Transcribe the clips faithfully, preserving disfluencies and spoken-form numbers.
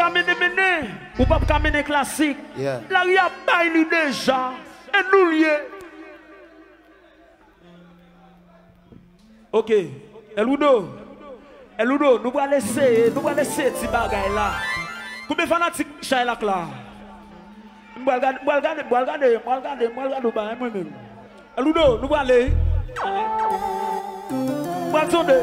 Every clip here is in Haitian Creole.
Ka mennen, mennen, ou p ap ka mennen klasik. Yeah. Lari a bay li deja. E nou l ye. Ok. Eludo. Eludo, nou pral eseye, nou pral eseye ti bagay la. Konbyen fanatik Shylock la? M pral gade, m pral gade, m pral gade, m pral gade, m pral gade ou bagay mwen menm. Eludo, nou prale. M pral tande.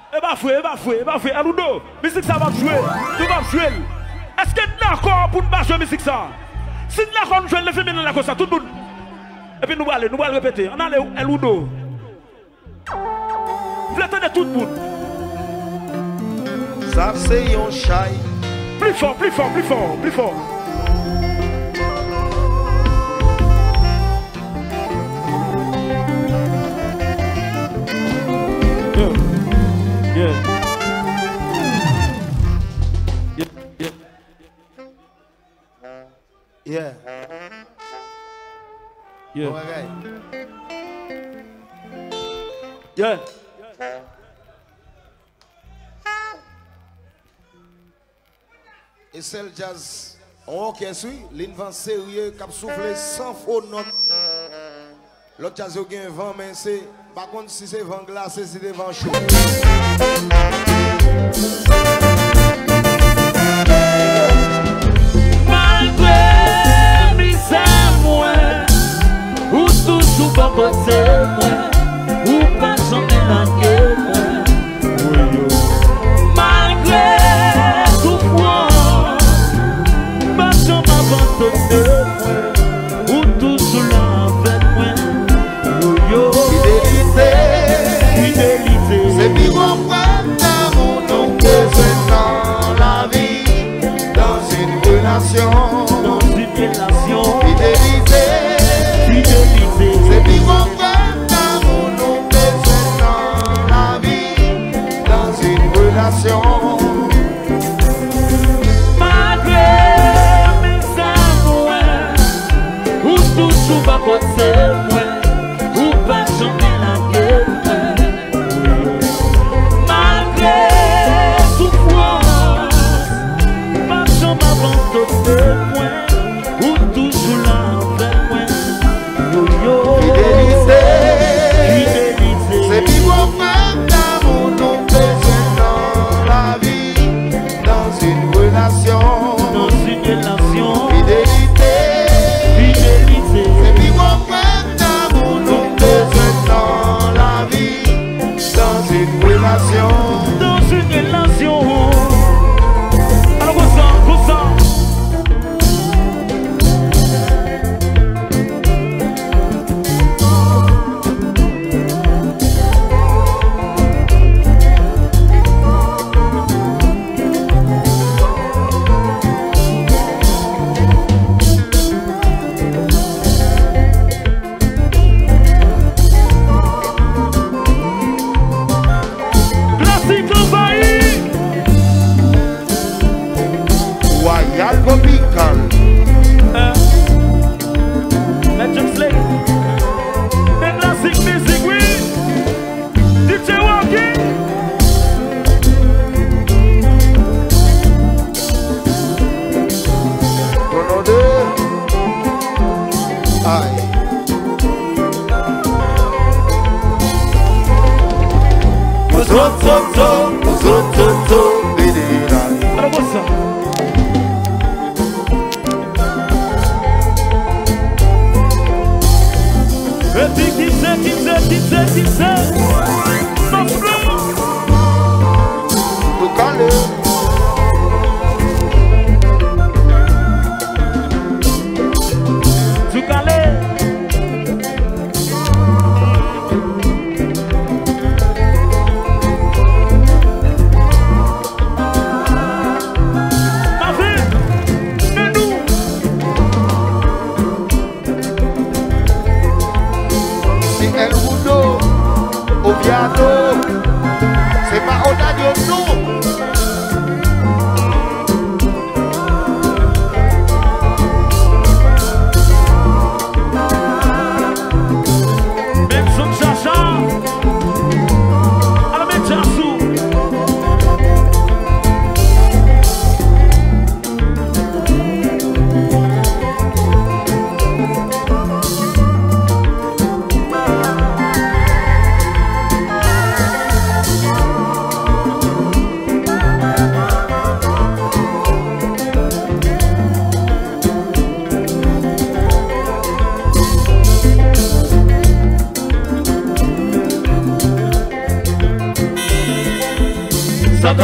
E pa vre, e pa vre, e pa vre. Eludo, mizik sa p ap jwe. Nou p ap jwe l. Èske n dakò pou n pa jwe mizik sa? Si n dakò, nou jwe l nan fimi nan la konsa, tout moun. Epi nou prale, nou pral repete. Ann ale, Eludo. Vle tande tout moun. Sa se yon chay. Pli fò, pli fò, pli fò, pli fò. Yeah. Yeah. Yeah. Yeah. Yeah. Bon bagay. Yeah. E sèl djaz, on òkès wi, li n van serye, k ap soufle san fo nòt. Lòt djaz yo gen van, men se, m pa konn si se van glase, si se van cho. Malgre mizè mwen, ou toujou bò kote mwen, ou pa janm lage mwen. Malgre soufrans, pa janm abandone mwen. Ou toujou la avèk mwen. Yo, yo. Fidelite. Fidelite. Se pi gwo prèv damou nou bezwen nan lavi. Dans une relation. Dans une relation. Fidelite. Fidelite. Se pi gwo prèv damou nou bezwen nan lavi. Dans une relation. Malgre mizè mwen, ou toujou bò kote mwen, ou pa janm lage mwen. Malgre soufrans, ou pa janm abandone mwen, ou toujou la avèk mwen. Yo, yo. Fidelite. Fidelite. Se pi gwo prèv damou nou bezwen nan lavi.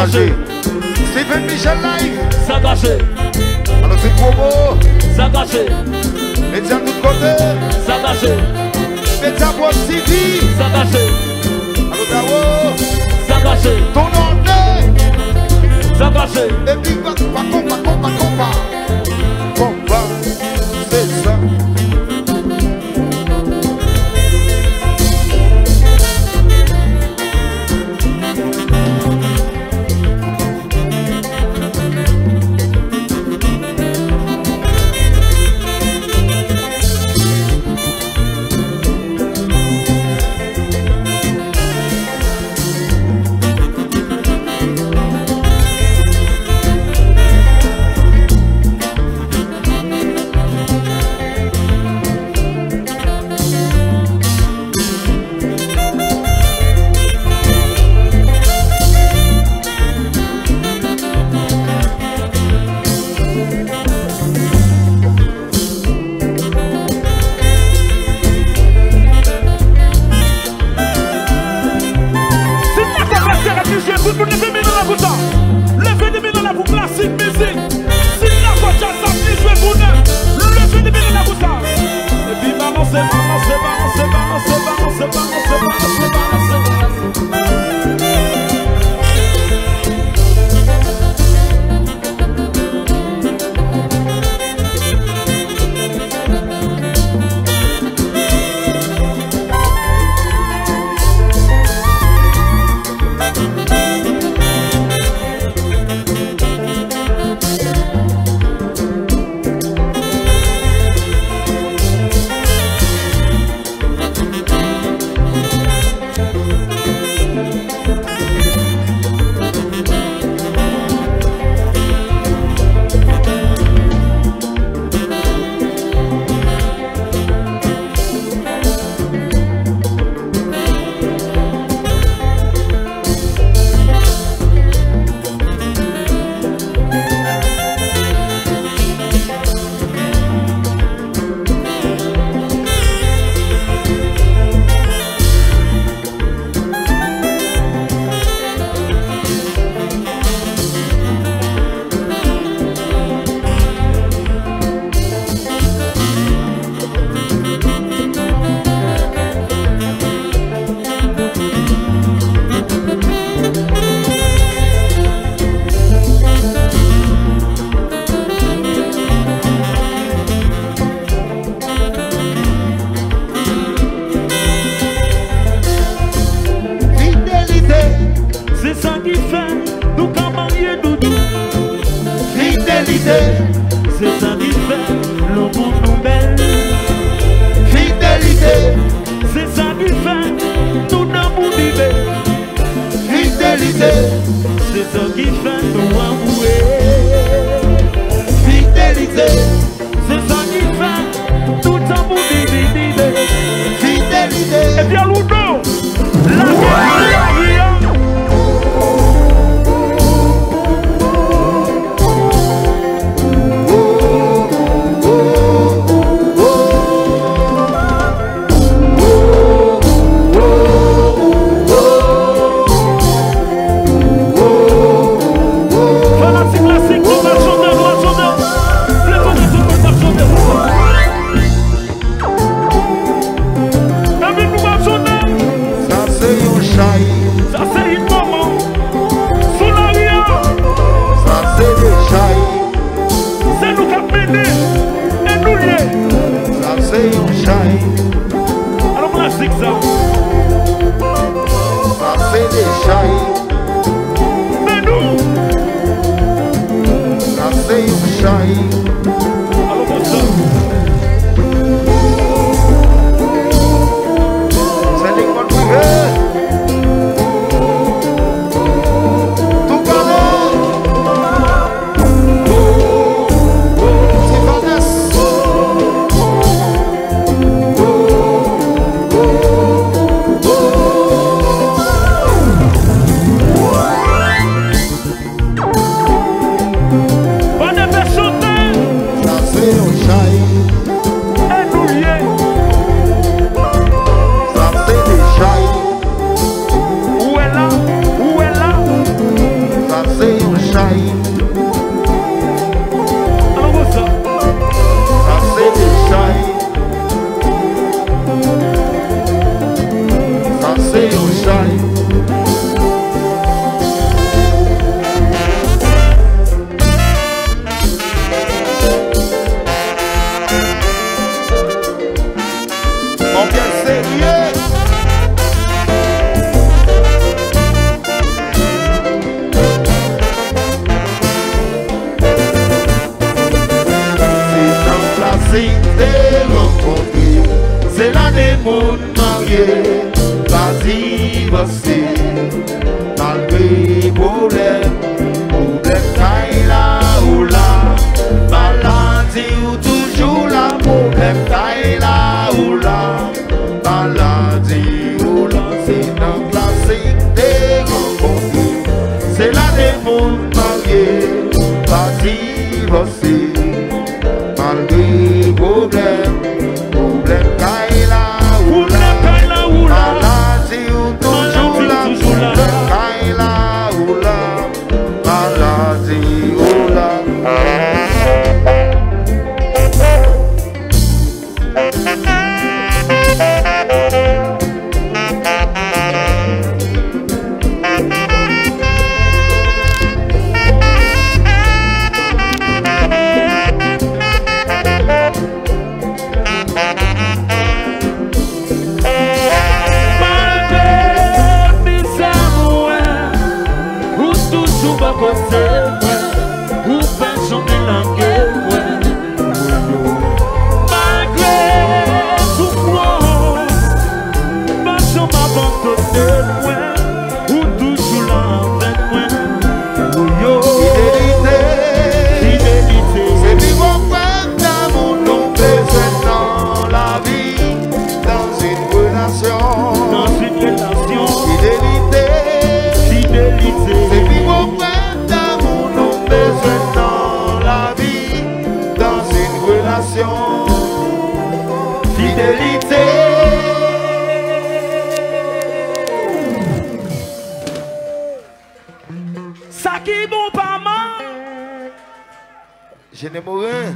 Stephen Michel Live. Sa kache. Alò se pwomo. Sa kache. Medya tout kote. Sa kache. Medya Pwòp T V. Sa kache. Alò Dawo. Sa kache. Ton nòte. Sa kache. Epi pa konpa, konpa, konpa. Konpa. Se sa. Si n dakò klasik ap byen jwe, tout moun leve men nou la pou sa. Leve men nou la pou klasik mizik. Si n dakò djaz ap byen jwe pou nou, leve men nou la pou sa. Epi balanse, balanse, balanse. Fidelite. Se sa ki fè nou ka marye doudou. Fidelite. Se sa ki fè lanmou nou bèl. Fidelite. Se sa ki fè nou nan moun ibe. Fidelite. Se sa ki fè nou amoure. Fidelite. Se sa ki fè tout tanbou bibi bibe. Fidelite. Epi Aloudo, lage lari an. Fanatik klasik, nou pral chante, nou pral chante. Leve men tout moun k ap chante. Epi nou pral chante. Sa se yon chay. Sa se hit moman. Sou lari an. Sa se de chay. Se nou k ap mennen, e nou l ye. Sa se yon chay. Alò, klasik sa. Sa se de chay. Men nou. Sa se yon chay. Alò, konsa. Se lekòl prive. Tou pale. Chay. Sa se yon chay. Sa se yon chay. Yon pyès serye. Se jan plas te rankontre, se la de moun marye, pa divorce. Malgre pwoblèm, pwoblèm kay la ou la, maladi ou toujou la, pwoblèm kay la ou la, maladi ou la, se nan plas te rankontre, se la de moun marye, pa divorce. Malgre pwoblèm, pwoblèm kay la ou la, maladi ou toujou la, pwoblèm kay la ou la, maladi ou la. Malgre mizè mwen, ou toujou bò kote mwen, ou pa janm lage mwen. Malgre soufrans, ou pa janm abandone mwen, ou toujou la avèk mwen. Fidelite, fidelite, se pi gwo prèv damou nou bezwen nan lavi, dans une relation. Dans une relation. Fidelite, fidelite, se pi gwo prèv damou nou bezwen nan lavi, dans une relation. Fidelite. Sa ki bon pa mal. Jene Morin.